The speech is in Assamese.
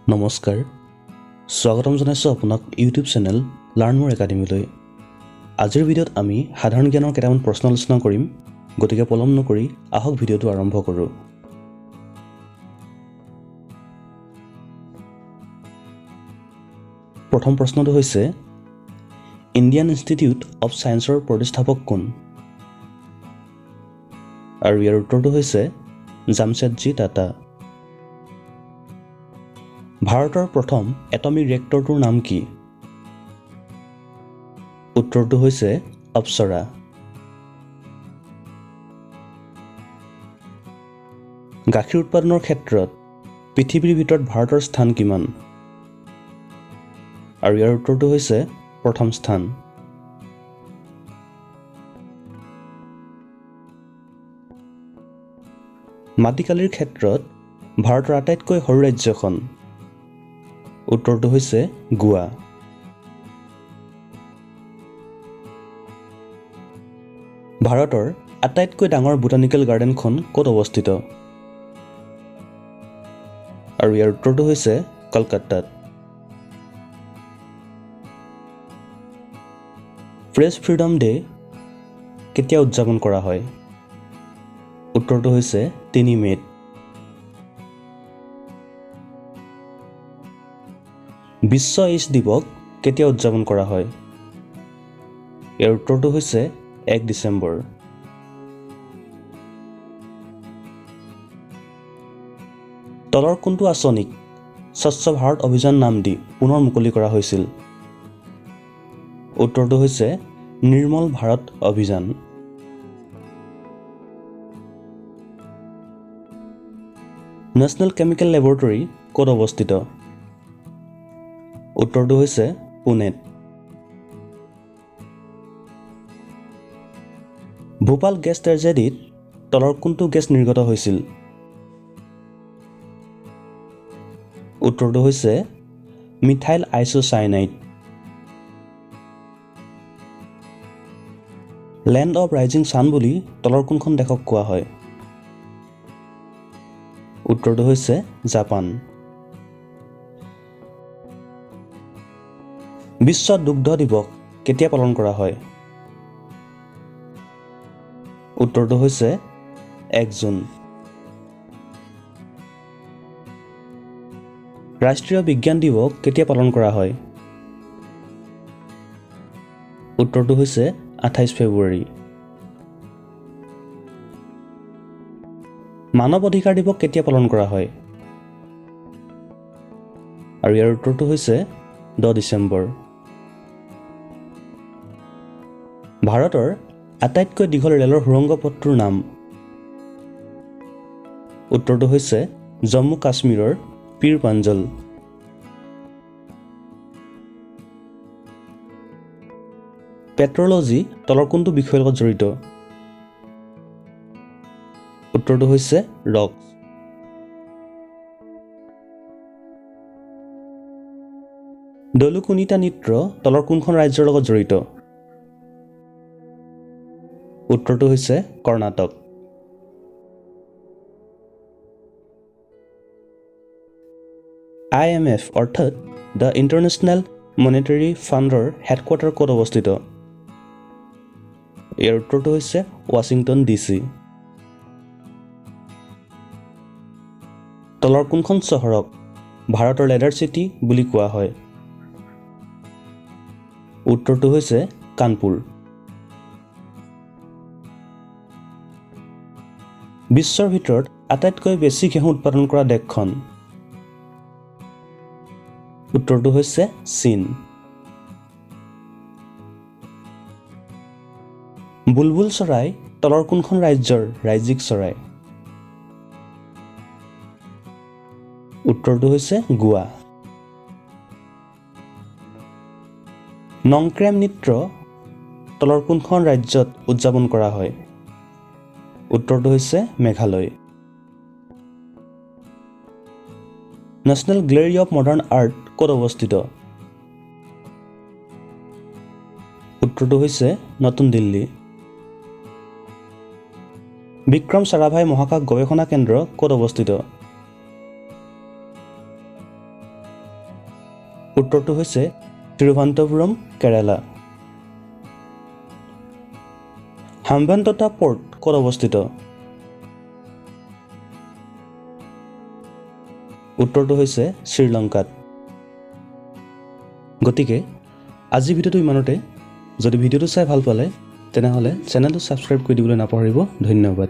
নমস্কাৰ, স্বাগতম জনাইছোঁ আপোনাক ইউটিউব চেনেল লাৰ্ণ মোৰ একাডেমীলৈ। আজিৰ ভিডিঅ'ত আমি সাধাৰণ জ্ঞানৰ কেইটামান প্ৰশ্ন আলোচনা কৰিম। গতিকে পলম নকৰি আহক, ভিডিঅ'টো আৰম্ভ কৰোঁ। প্ৰথম প্ৰশ্নটো হৈছে, ইণ্ডিয়ান ইনষ্টিটিউট অৱ ছায়েন্সৰ প্ৰতিষ্ঠাপক কোন? আৰু ইয়াৰ উত্তৰটো হৈছে জামছেদজী টাটা। ভাৰতৰ প্ৰথম এটমিক ৰিয়েক্টৰটোৰ নাম কি? উত্তৰটো হৈছে অপ্সৰা। গাখীৰ উৎপাদনৰ ক্ষেত্ৰত পৃথিৱীৰ ভিতৰত ভাৰতৰ স্থান কিমান? আৰু ইয়াৰ উত্তৰটো হৈছে প্ৰথম স্থান। মাটিকালিৰ ক্ষেত্ৰত ভাৰতৰ আটাইতকৈ সৰু ৰাজ্যখন? উত্তৰটো হৈছে গোৱা। ভাৰতৰ আটাইতকৈ ডাঙৰ বোটানিকেল গাৰ্ডেনখন ক'ত অৱস্থিত? আৰু ইয়াৰ উত্তৰটো হৈছে কলকাতাত। প্ৰেছ ফ্ৰীডম ডে কেতিয়া উদযাপন কৰা হয়? উত্তৰটো হৈছে 3 মে'ত। বিশ্ব এইডছ দিৱস কেতিয়া উদযাপন কৰা হয়? ইয়াৰ উত্তৰটো হৈছে 1 ডিচেম্বৰ। তলৰ কোনটো আঁচনিক স্বচ্ছ ভাৰত অভিযান নাম দি পুনৰ মুকলি কৰা হৈছিল? উত্তৰটো হৈছে নিৰ্মল ভাৰত অভিযান। নেশ্যনেল কেমিকেল লেবৰেটৰী ক'ত অৱস্থিত? উত্তৰটো হৈছে পুনেত। ভূপাল গেছ ট্ৰেজেডিত তলৰ কোনটো গেছ নিৰ্গত হৈছিল? উত্তৰটো হৈছে methyl isocyanide. Land of Rising Sun বুলি তলৰ কোনখন দেশক কোৱা হয়? উত্তৰটো হৈছে জাপান। বিশ্ব দুগ্ধ দিৱস কেতিয়া পালন কৰা হয়? উত্তৰটো হৈছে 1 জুন। ৰাষ্ট্ৰীয় বিজ্ঞান দিৱস কেতিয়া পালন কৰা হয়? উত্তৰটো হৈছে 28 ফেব্ৰুৱাৰী। মানৱ অধিকাৰ দিৱস কেতিয়া পালন কৰা হয়? আৰু ইয়াৰ উত্তৰটো হৈছে 10 ডিচেম্বৰ। ভাৰতৰ আটাইতকৈ দীঘল ৰেলৰ সুৰংগ পথটোৰ নাম? উত্তৰটো হৈছে জম্মু কাশ্মীৰৰ পীৰ পাঞ্জল। পেট্ৰলজি তলৰ কোনটো বিষয়ৰ লগত জড়িত? উত্তৰটো হৈছে ৰকছ। ডলুকুনিতা নৃত্য তলৰ কোনখন ৰাজ্যৰ লগত জড়িত? উত্তৰটো হৈছে কৰ্ণাটক। আইএমএফ অৰ্থাৎ the international monetary ফাণ্ডৰ হেডকোৱাৰ্টাৰ ক'ত অৱস্থিত? ইয়াৰ উত্তৰটো হৈছে ৱাশ্বিংটন ডিচি। তলৰ কোনখন চহৰক ভাৰতৰ লেডাৰ চিটি বুলি কোৱা হয়? উত্তৰটো হৈছে কানপুৰ। বিশ্বৰ ভিতৰত আটাইতকৈ বেছি ঘেঁহু উৎপাদন কৰা দেশখন? উত্তৰটো হৈছে চীন। বুলবুল চৰাই তলৰ কোনখন ৰাজ্যৰ ৰাজ্যিক চৰাই? উত্তৰটো হৈছে গোৱা। নংক্ৰেম নৃত্য তলৰ কোনখন ৰাজ্যত উদযাপন কৰা হয়? উত্তৰটো হৈছে Meghalaya. National Gallery of Modern Art ক'ত অৱস্থিত? উত্তৰটো হৈছে নতুন দিল্লী। বিক্ৰম চাৰাভাই মহাকাশ গৱেষণা কেন্দ্ৰ ক'ত অৱস্থিত? উত্তৰটো হৈছে তিৰুৱনন্তপুৰম, কেৰালা। হাম্বানটোটা পৰ্ট ক'ত অৱস্থিত? উত্তৰটো হৈছে শ্ৰীলংকাত। গতিকে আজি ভিডিঅ'টো ইমানতে। যদি ভিডিঅ'টো চাই ভাল পালে, তেনেহ'লে চেনেলটো ছাবস্ক্ৰাইব কৰি দিবলৈ নাপাহৰিব। ধন্যবাদ।